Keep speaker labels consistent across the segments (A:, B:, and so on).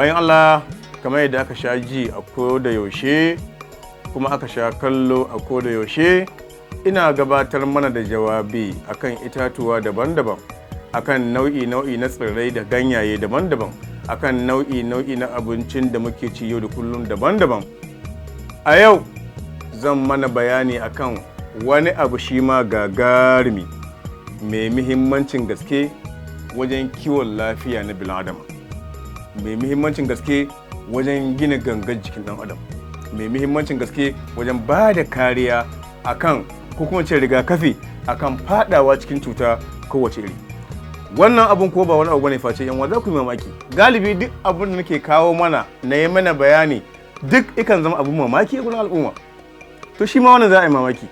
A: Bayan Allah, kamar yadda aka sha ji a ko da yaushe kuma aka sha kallo a ko da yaushe, ina gabatar mana da jawabi akan itatuwa daban-daban, akan nau'i-nau'i na tsirrai da ganyaye daban-daban, akan nau'i-nau'i na abincin da muke ci yau da kullum daban-daban. A yau zan mana bayani akan wani abu shi ma gagarumi mai muhimmancin gaske wajen kiwon lafiya na bil'adama, mai muhimmancin gaske wajen gina gangar jikin ɗan adam, mai muhimmancin gaske wajen ba da kariya akan, ko kuma ce rigakafi akan fadawa cikin cuta kowace iri. Wannan abun ko ba wani abu bane face, yan za ku yi mamaki, galibi duk abun da nake kawo mana na yi mana bayani duk ikan zama abun mamaki a gurin al'umma. To, shi ma wannan za a yi mamaki.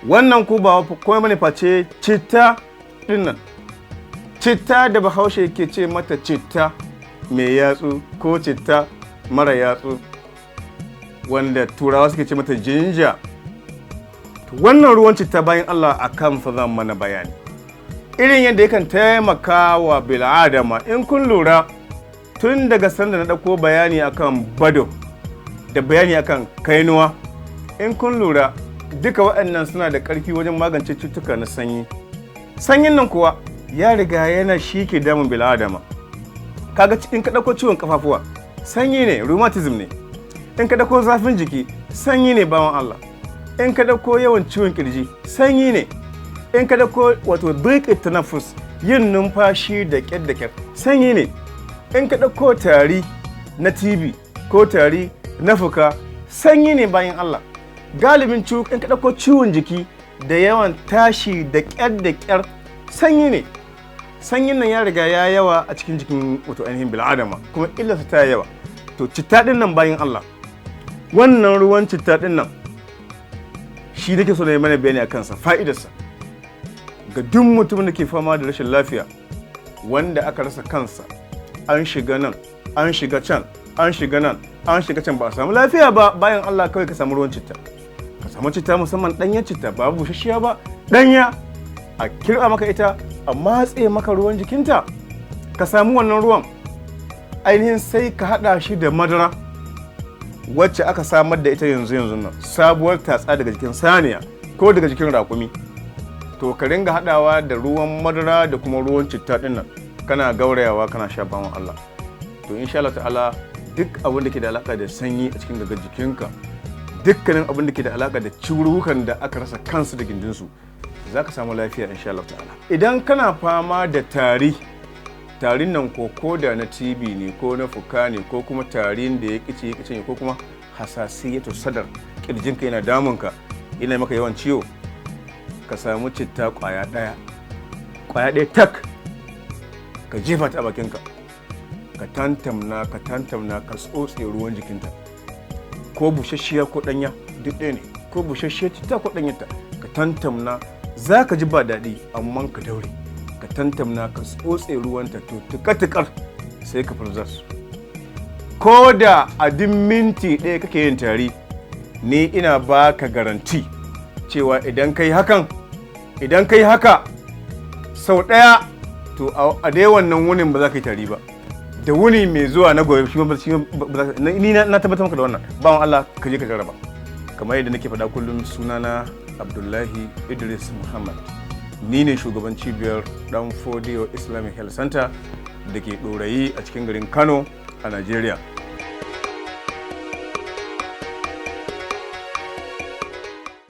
A: Wannan ko ba komai bane face citta dinnan, citta da Bahaushe ke ce mata citta mai yatsu ko citta mara yatsu, wanda Turawa suke ce mata ginger. Wannan ruwan citta, bayan Allah, a kan fa zan mana bayani irin yadda yakan taimaka wa bil'adama. In kun lura, tun daga sanda na ɗauko bayani akan bado da bayani akan kainuwa, in kun lura, duka waɗannan suna da ƙarfi wajen magance cututtuka na sanyi. Sanyin nan kuwa ya riga yana shi ke damun bil'adama. Kaga in ka ɗauko ciwon kafafuwa, sanyi ne, rheumatism ne. In ka ɗauko zafin jiki, sanyi ne, bawan Allah. In ka ɗauko yawan ciwon kirji, sanyi ne. In ka ɗauko wato dhiqit tanaffus, yin numfashi da ƙyar da ƙyar, sanyi ne. In ka ɗauko tari na TB ko tari na fuka, sanyi ne, bayan Allah. Galibin ciwo, in ka ɗauko ciwon jiki da yawan tashi da ƙyar da ƙyar, sanyi ne. Sanyin nan ya riga ya yawa a cikin jikin wato ainihin bil'adama, kuma illarsa ta yawa. To, citta ɗin nan, bayan Allah, wannan ruwan citta ɗin nan shi nake so na yi mana bayani a kansa, fa'idarsa ga duk mutumin da ke fama da rashin lafiya wanda aka rasa kansa, an shiga nan, an shiga can, an shiga nan, an shiga can, ba a samu lafiya ba. Bayan Allah, kawai ka samu ruwan citta, ka samu citta, musamman ɗanyen citta, ba busasshiya ba, ɗanya, a kirɓa maka ita, a matse maka ruwan jikinta. Ka samu wannan ruwan ainihin, sai ka haɗa shi da madara wacce aka samar da ita yanzu yanzu nan, sabuwar tatsa daga jikin saniya ko daga jikin raƙumi. To, ka ringa haɗawa da ruwan madara da kuma ruwan citta ɗin nan, kana gaurayawa kana sha, bawan Allah. To, insha Allah ta'ala, duk abin da ke da alaka da sanyi a cikin gangar jikinka, dukkanin abin da ke da alaka da ciwurukan da aka rasa kansu da gindinsu, za ka samu lafiya insha Allah ta'ala. Idan kana fama da tari, tarin nan ko da na TB ne ko na fuka ne, ko kuma tarin da ya kice ya kice ne, ko kuma hasasiyatu sadar, kirjinka yana damunka, yana maka yawan ciwo, ka samu citta kwaya ɗaya, kwaya ɗaya tak, ka jefa ta a bakinka, ka tantamna, ka tantamna, ka tsotse ruwan jikinta, ko busasshiya ko ɗanya duk ɗaya ne, ko busasshiya citta ko ɗanyarta, ka tantamna. Za ka ji ba daɗi, amma ka daure ka tantamna, ka tsotse ruwanta. To, tuka-tukar sai ka furzas. Ko da a duk minti ɗaya kake yin tari, ni ina baka garanti cewa idan kai hakan, idan kai haka sau ɗaya, to a dai wannan wunin ba za ka yi tari ba. Da wuni mai zuwa na gobe shi ma ba za. Ni na tabbatar maka da wannan, bawan Allah, ka je ka jarraba. Kamar yadda nake faɗa kullum, sunana Abdullahi Idris Muhammad, ni ne shugaban cibiyar Dan Fodiyo Islamic Health Center da ke Ɗorayi a cikin garin Kano a Nigeria.